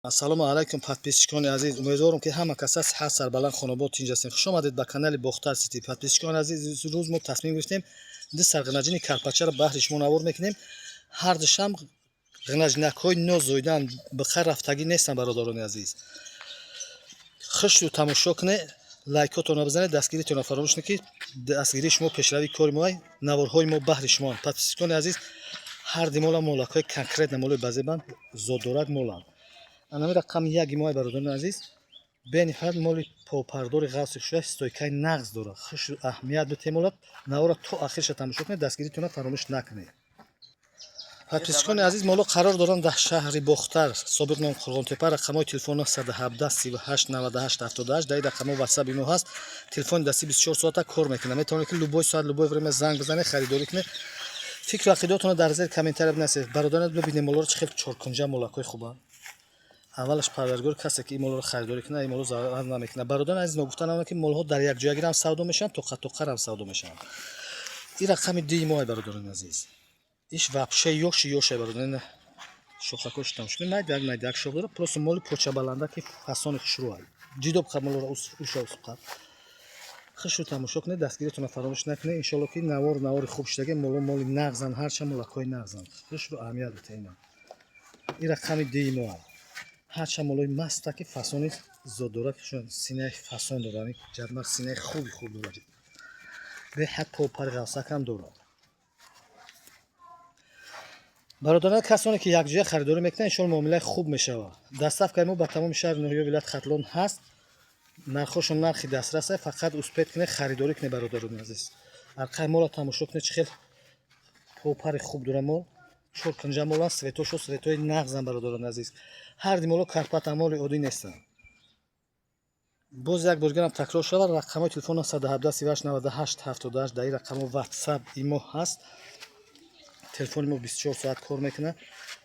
Ассалому алайкум, подписчикони азиз. Умедворам, ки ҳама каса сиҳат, сарбаланд, хонобод, тинҷ ҳастем. Хуш омадед ба канали Бохтар Сити. Подписчикони азиз, рӯз мо тасмим гирифтем, ду сар ғинаҷини карпачаро баҳри шумо навор мекунем. Ҳар душам ғинаҷинакҳои нозоидан, биқар рафтагӣ нестанд. Бародарони азиз, хушрӯ тамошо кунед, лайкотонро бизанед, дастгиритонро фаромӯш накунед, ки дастгирии шумо пешравии кори мо, наворҳои мо баҳри шумоанд. Подписчикони азиз, ҳар ди мола молакҳои конкретно молои базебанд, зоддорак моланд. Анами рақами яки мои, бародарони азиз, бениҳоят моли попардори ғафси хушра, стойкаи нағз дорад. Хушу аҳамият битемолад. Навора то ахирша тамошо кунед, дастгиритонро фаромӯш накунед. Подписчикони азиз, моло қарор доранд дар шаҳри Бохтар, собиқ ном Қурғонтепа. Рақамҳои телефон 917 38 98 78. Дар ин рақамҳо ватсаби мо ҳаст. Телефони дастӣ 24 соата кор мекунад. Метавонед, ки любой соат, любой время занг бизанед, харидорӣ кунед. Фикру ақидаотонро дар зери комментария бинависед. Бародарон, бибинед молоро, чӣ хел чоркунҷа молакҳои хубанд. Аввалаш, Парвардигор касе ки ин молоро харидорӣ кунад, ин моло зарар намекунад. Бародарони азиз, ногуфта намонад, ки молҳо дар якҷоягирам савдо мешаванд, тоқа-тоқарам савдо мешаванд. Ин рақами дуи мои, бародарони азиз, иш вообще ёши ёше, бародарон. Шохакош тамошо майдак майдак шох дорад. Просто моли почабаланда, ки фасони хушрӯ ҷидоб қа молоро уша усқа. Хушу тамошо кунед, дастгиритонро фаромӯш накунед. Иншолло, ки навор навори хуб шудаги. Моло моли нағзан, ҳарчанд молакҳои нағзан. Хушрӯ аҳамият битаина. Ин рақами дуи моа. Ҳарчанд молои маста, ки фасони зоддорак, синаи фасон дорад, ҷадмар синаи хуби хуб дорад, беҳад попари ғафсакам дорад. Бародарон, касоне ки якҷоя харидорӣ мекунанд, иншоалло, муомилаи хуб мешавад. Доставкаи мо ба тамоми шаҳри ноҳияи вилояти Хатлон ҳаст. Нархҳошон нархи дастрас, фақат успеть кунед, харидорӣ кунед. Бародарони азиз, арқаи мола тамошо кунед, чӣ хел попари хуб дорад мол. Чор кунҷа моланд, цветошо цветои нағзан. Бародарони азиз, ҳар ди моло карпата, моли оддӣ нестанд. Боз як бор дигарам такрор шавад: рақамҳои телефон 917 38 98 78. Дар ин рақамҳо ватсап имо ҳаст. Телефони мо 24 соат кор мекунад.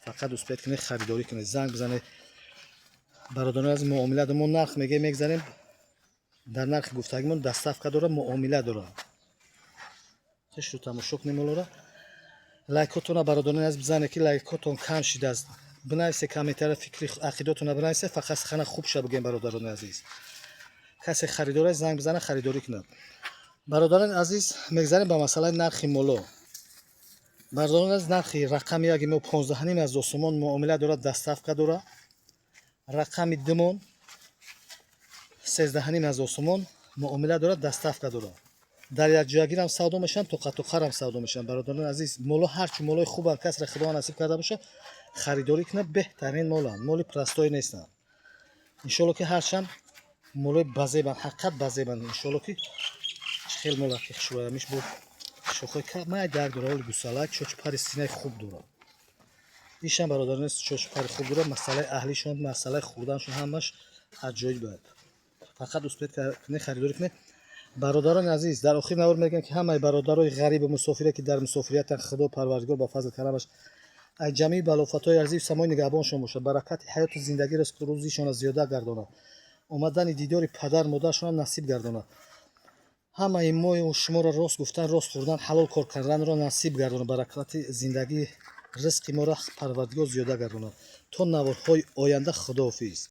Фақат успеть кунед, харидорӣ кунед, занг бизанед. Бародарони азиз, муомила мо нарх мегӯем, мегзарем. Дар нархи гуфтагимон доставка дорад, муомила дорад. Хушрӯ тамошо кунем молора. Лайкотона, бародарони азиз, бизанед, ки лайкотон кам шидааст. Бинависе комментария, фикри ақидотона бинависе. Фақат сухана хуб ша бигӯем. Бародарони азиз, касе харидор занг бизанад, харидорӣ кунад. Бародарони азиз, мегзарем ба масъалаи нархи моло. Бародарони азиз, нархи рақами яки мо 15,5 ҳазор сомон, муомила дорад, доставка дорад. Рақами думон 13,5 ҳазор сомон, муомила дорад, доставка дорад. Дар якҷоягирам савдо мешаванд, тоқатоқарам савдо мешаванд. Бародарони азиз, моло ҳарчи молои хубанд. Касре Худо насиб карда бошад, харидорӣ кунад. Беҳтарин моланд, моли простой нестанд. Иншолло, ки ҳарчанд молои базебанд, ҳақиқат базебанд. Иншолло, ки хел мола ки хушроямиш бо шохои майдак дорад. Оли гусалак, чочу пари синаи хуб дорад. Ишам, бародарон, чочу пари хуб дорад. Масъалаи аҳлишон, масъалаи хӯрданшон ҳамаш аҷоиб бояд. Фақат успеть кунед, харидорӣ кунед. Бародарони азиз, дар охир навор мегӯям, ки ҳамаи бародарои ғарибу мусофире, ки дар мусофириятанд, Худо Парвардигор ба фазли карамаш аз ҷамъи балофатҳои арзии самои нигаҳбоншон бошад, баракати ҳаёту зиндагӣ, ризқу рӯзишонро зиёда гардонад, омадани дидори падар модаршонам насиб гардонад, ҳамаи мою шуморо рост гуфтан, рост хӯрдан, ҳалол кор карданро насиб гардонад, баракати зиндагӣ, ризқи моро Парвардигор зиёда гардонад. То наворҳои оянда, худоҳофиз.